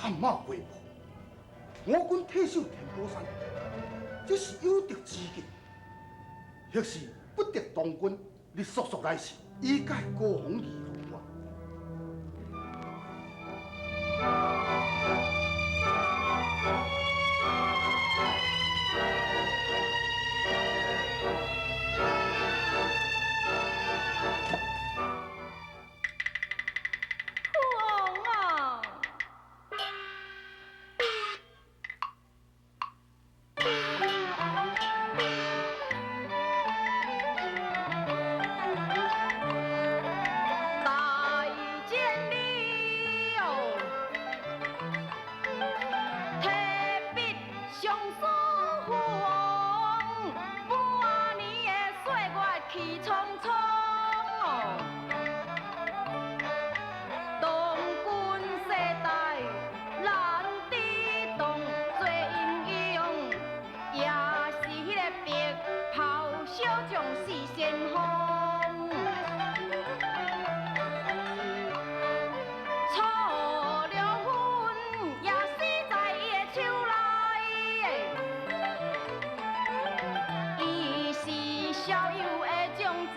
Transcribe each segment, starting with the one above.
探马回报，我军退守天宝山，这是有德之计，或是不敌唐军，你速速来信，以解国防疑虑啊！父王啊！待见你哦，提笔上书父王，半年的岁月去匆匆哦。当今世代难抵挡做英雄，也是彼个白袍小将是先锋。错了分也死在伊的手内，伊是逍遥的将才，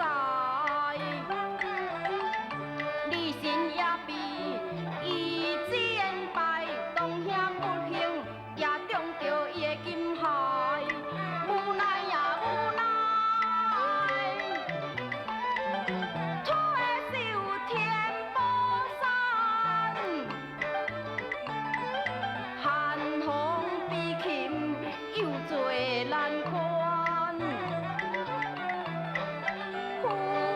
李信也被伊战败，当兄不幸也中著伊的金害，无奈呀无奈，退守天宝山，寒风比琴又做难堪。父王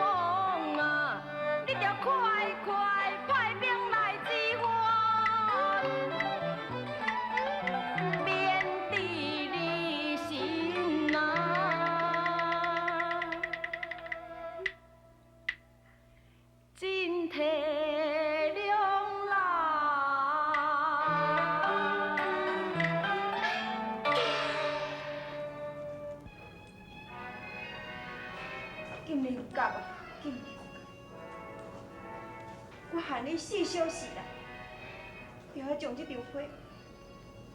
啊，你著快快派兵来支援，免得你心啊，真体谅啦。金牛角啊，金牛角，我限你四小时啦，就爱将这张批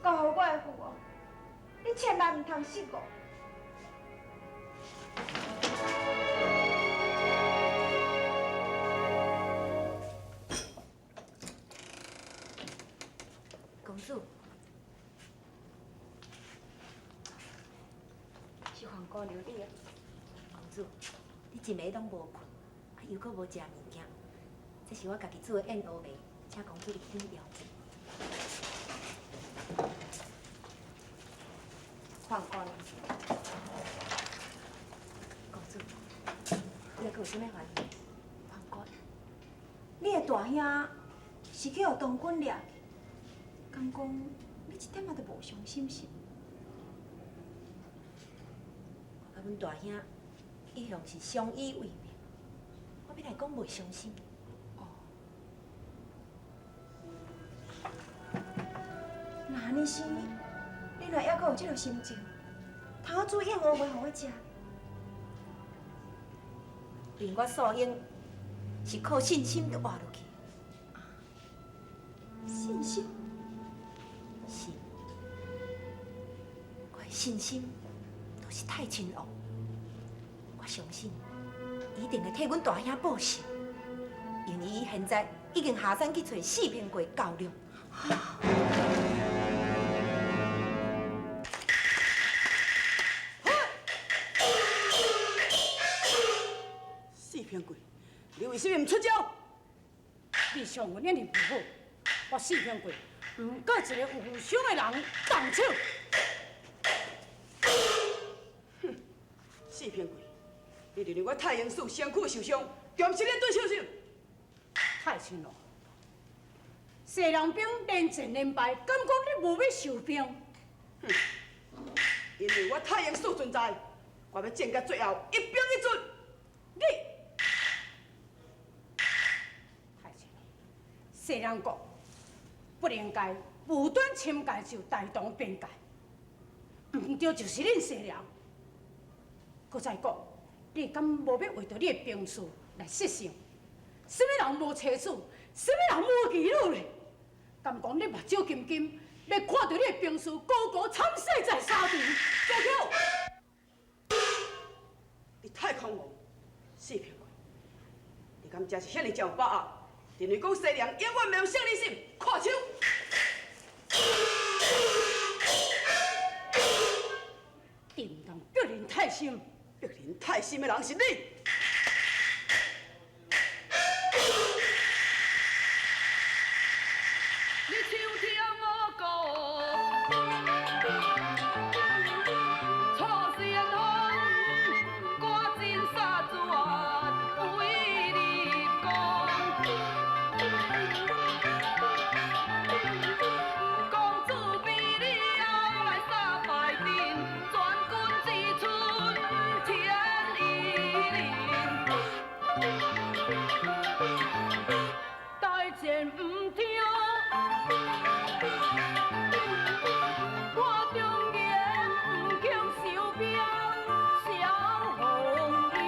交予我的父王，你千萬毋通失误。公主，是黄姑娘你啊？公主，你一暝拢无睏，啊又閣無食物件，這是我家己煮的燕窩糜，請公主你品嘗者。黃姑娘，公主，你還閣有啥物煩惱？黃姑娘，你的大兄是去予唐軍掠去，敢講你一點仔都無傷心是？我佮阮大兄一向是相依為命，我欲來講袂傷心。哦，若按呢生，你哪會猶閣有這个心情，通好煮燕窩糜予我食？因為我素英是靠信心閣活落去。信心？是，我的信心就是太親王。我相信，伊一定會替阮大兄報仇，因為伊現在已經下山去揣四平貴較量。四平貴，你為啥物毋出招？你上阮遐爾不好，我四平貴毋佮一個有負傷的人動手。哼，四平貴，你認為我太英使身軀受傷，就毋是你對手是？太親咯，西涼兵連戰連敗，敢講你無欲收兵？哼，因為我太英使存在，我欲戰到最後一兵一卒。你太親咯，西涼國不應該無端侵界就大唐邊界，毋對就是恁西涼。閣再講，你敢無欲為著你的兵士來設想？啥物人無妻子，啥物人無兒女咧？敢講你目睭金金，欲看著你的兵士個個慘死在沙場？住口！你太空王，四平貴，你敢真是遐爾真有把握？認為講西涼永遠袂用勝利心，看手！你毋通逼人太深，逼人太深的人是你。你手听我讲，楚先锋赶紧杀绝为立功。公主比了来杀败阵，全军之春天一临。大战毋听。我忠言毋肯收兵，萧红烟。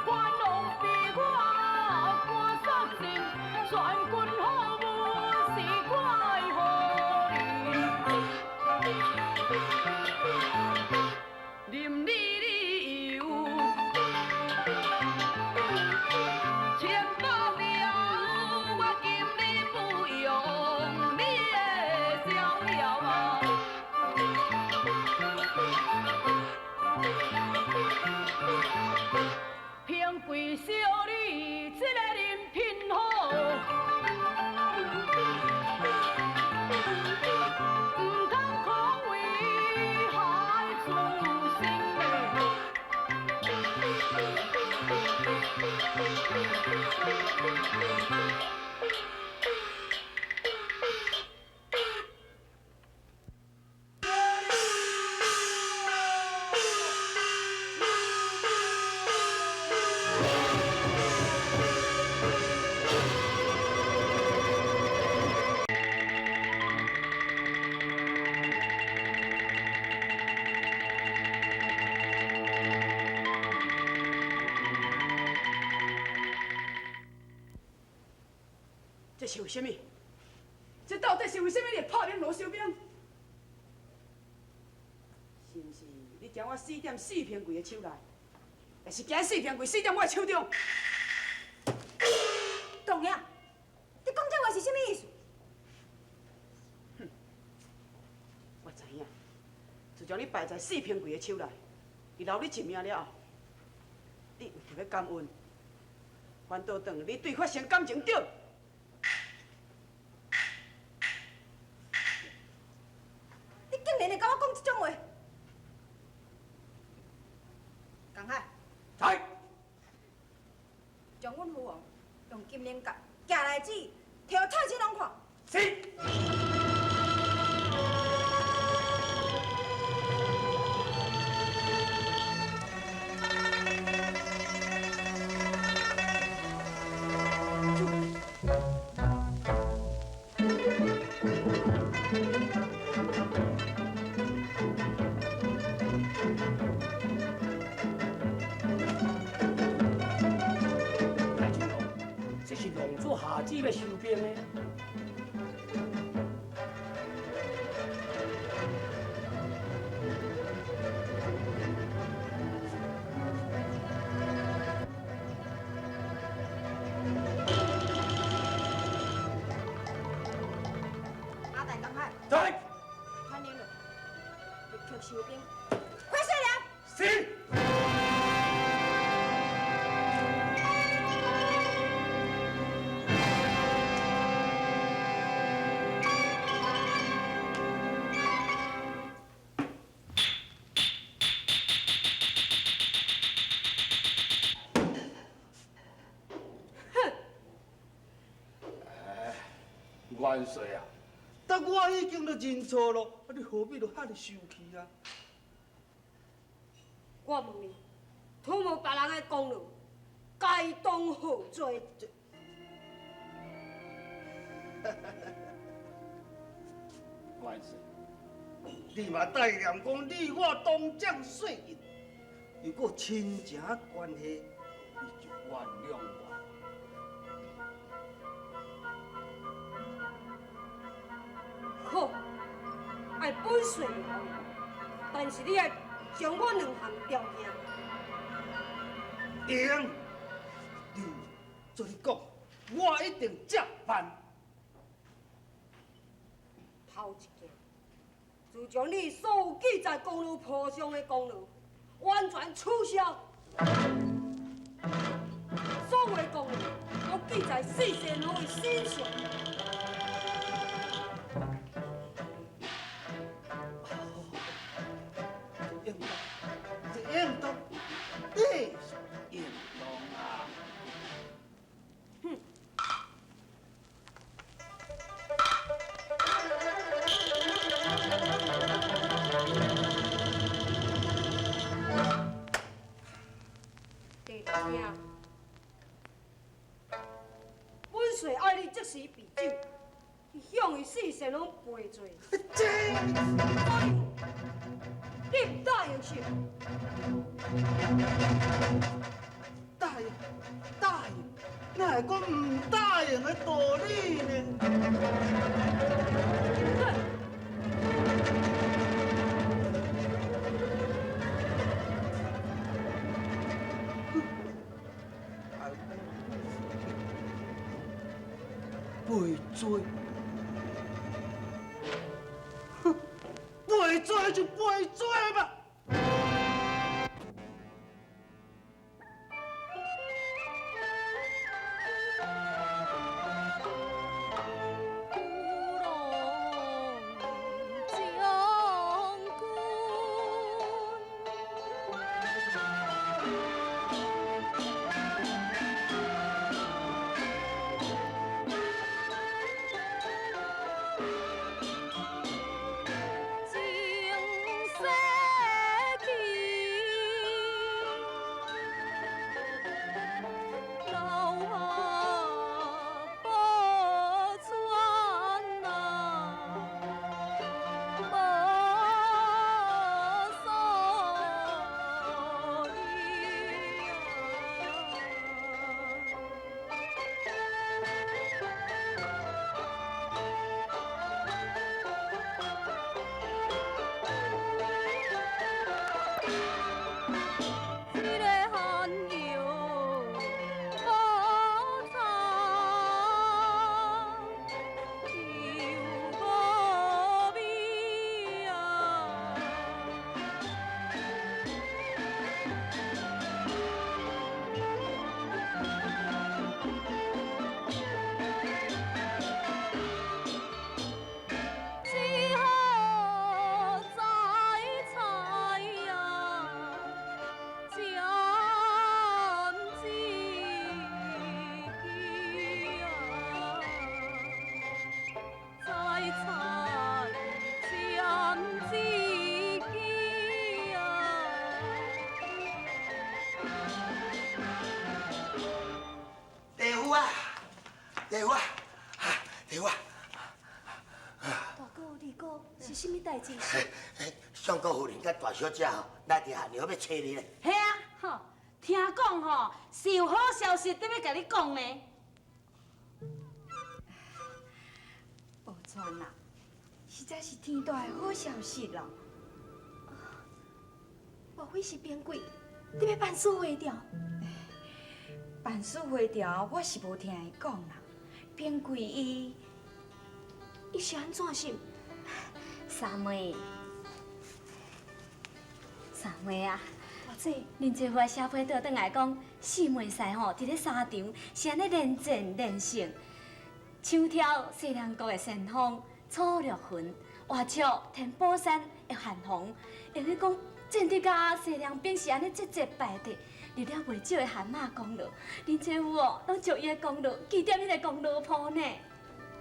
关王逼我赶杀阵，全军覆没是怪何人？任你理由。千百条，我今日不用你的逍遥啊！平贵惜你这个人品好，毋通空为害自身嘞。这是为什么？这到底是为什么你会拍鸣锣收兵？是毋是你将我死踮四平贵的手内，抑是惊四平贵死踮我的手中？董爷，你讲这话是啥物意思？我知影，自从你败在四平贵的手内，伊留你一命了后，你为著欲感恩，反倒当你对发生感情对？你竟然会共我讲这种话！江海，在。将阮父王用金链夹夹来子，提予太亲王看。是。太亲王，这是浪子下旨欲收兵的。阿大江海，在。传令落，立刻收兵，回西凉。是。元帅啊，但我已經都認錯咯，啊你何必都遐爾生氣啊？我問你，圖謀別人的功勞，該當何罪？元帥，你嘛代念講你我當將帥印，如果親情關係，你就原諒我。细留，但是你爱将我两项条件。应，你做你讲，我一定照办。头一件，自从你所有记载功劳簿上的功劳，完全取消，所有的功劳都记在四仙王的身上。应当，这应当，你是应当啊！哼。第二件，本帅爱你即时备酒，去向伊四仙王赔罪。这，你毋答应是？答应，答应，哪会阁毋答应的道理呢？赔罪，哼，赔罪就赔罪吧。弟妇啊，弟妇啊！大哥、二哥，是啥物代志？相国夫人佮大小姐吼来伫汉阳欲揣你咧。嘿啊，吼，听讲吼是有好消息伫欲共你讲呢。宝钏啊，实在是天大的好消息咯！莫非是平贵伫欲办事回调？办事回调，我是无听伊讲啦。平贵伊，伊是按怎想？三妹，三妹啊，大姐，恁姐夫写批倒转来讲，四妹婿吼伫咧沙场是按呢连战连胜，抢挑西凉国的先锋楚略云，活捉天宝山的韩红，用咧讲战得甲西凉兵是按呢节节败退。立了袂少的汗马功劳，恁姐夫哦，拢将伊的功劳记踮彼个功劳簿呢。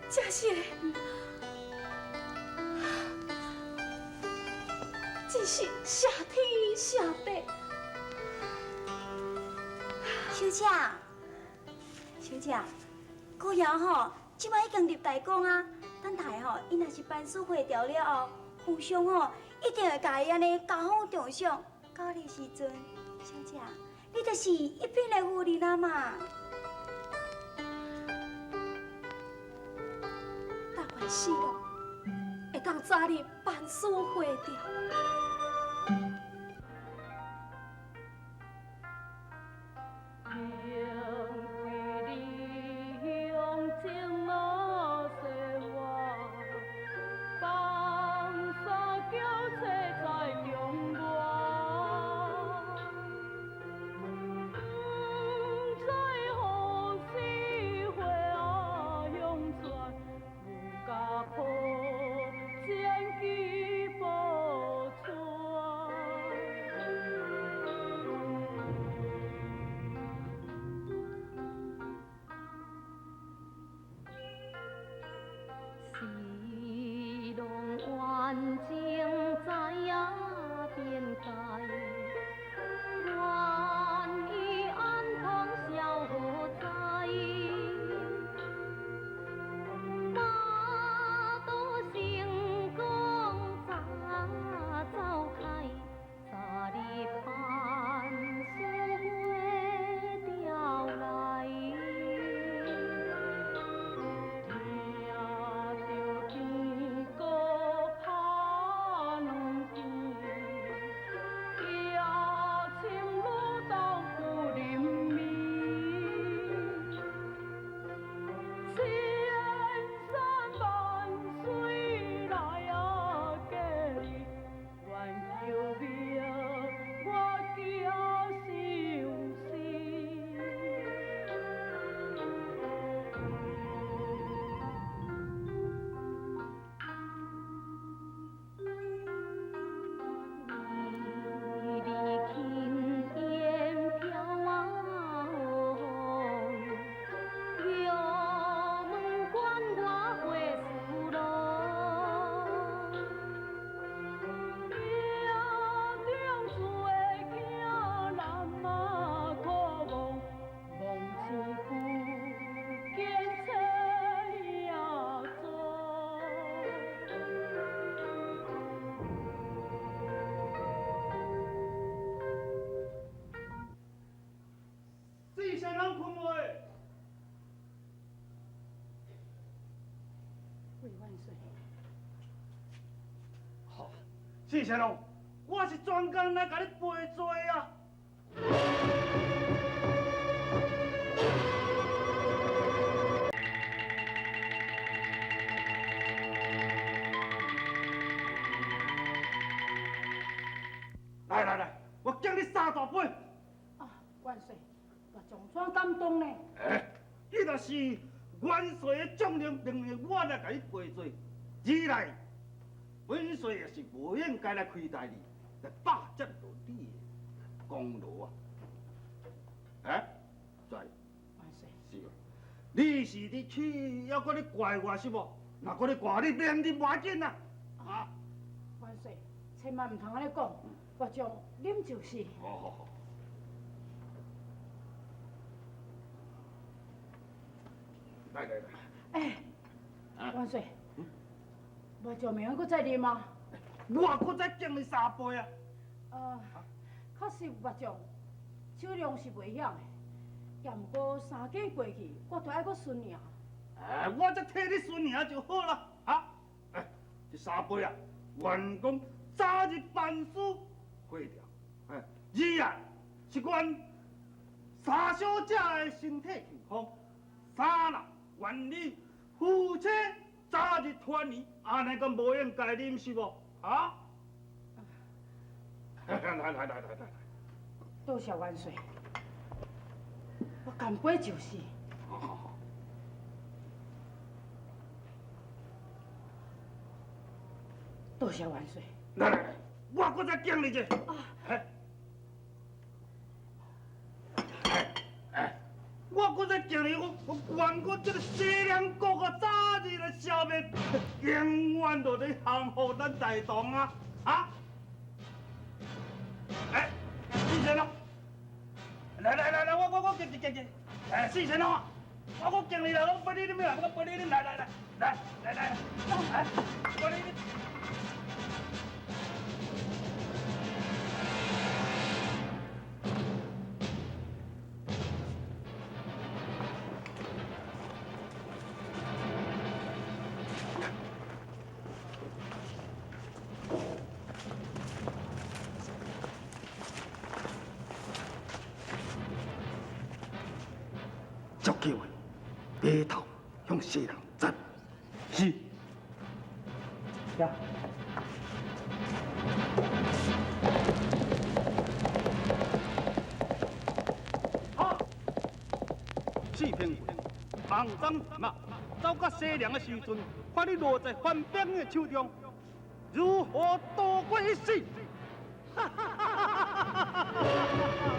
真是的，真是谢天谢地。小姐，小姐，姑爷吼，这摆已经立大功啊！等待吼，伊若是班师回朝了后，皇上吼一定会共伊按呢加封重赏。到彼时阵，小姐，你就是一品的夫人啊嘛！大官死了，会当当早日班师回朝。四神龙，我是专工来共你赔罪啊！来来来，我敬你三大杯。啊，元帅，我将怎感动呢？哎，你若是元帅的将领，令我来共你赔罪，二来。本帅也是无应该来亏待你，来霸占到你的功劳啊！哎，帅，万岁！是啊，你是伫去，犹阁咧怪我是无？若阁咧怪你，免啉无要紧啊！啊！万岁，千万毋通按呢讲，我将啉就是。好好好。来来来。哎，万岁。我就明阁再啉啊！我阁再敬你三杯啊！确实我将酒量是袂晓的，也毋过三更过去，我都爱阁巡营。哎，我才替你巡营就好啦，啊！哎，这三杯啊，愿讲早日班师回朝。哎，二啊是愿三小姐的身体健康，三啦愿你夫妻早日团圆，按呢敢无应该啉是无？啊？来来来来来来，多谢元帅，我干杯就是。好好好。多谢元帅。来来来，我阁再敬你一下。哎，哎哎，我阁再敬你，我愿我这个西凉国啊，早日来消灭，永远就咧降服咱大唐啊！啊！哎，四神龙，来来来来，我敬敬敬，哎，四神龙啊，我敬你啦，我陪你啉啦，我陪你啉，来来来来来来，来，陪你啉。照计划，低头向西凉斩。是。呀。好，四平贵，红鬃马走到西凉的时阵，看你落在番兵的手中，如何度过一世？哈哈哈哈哈哈！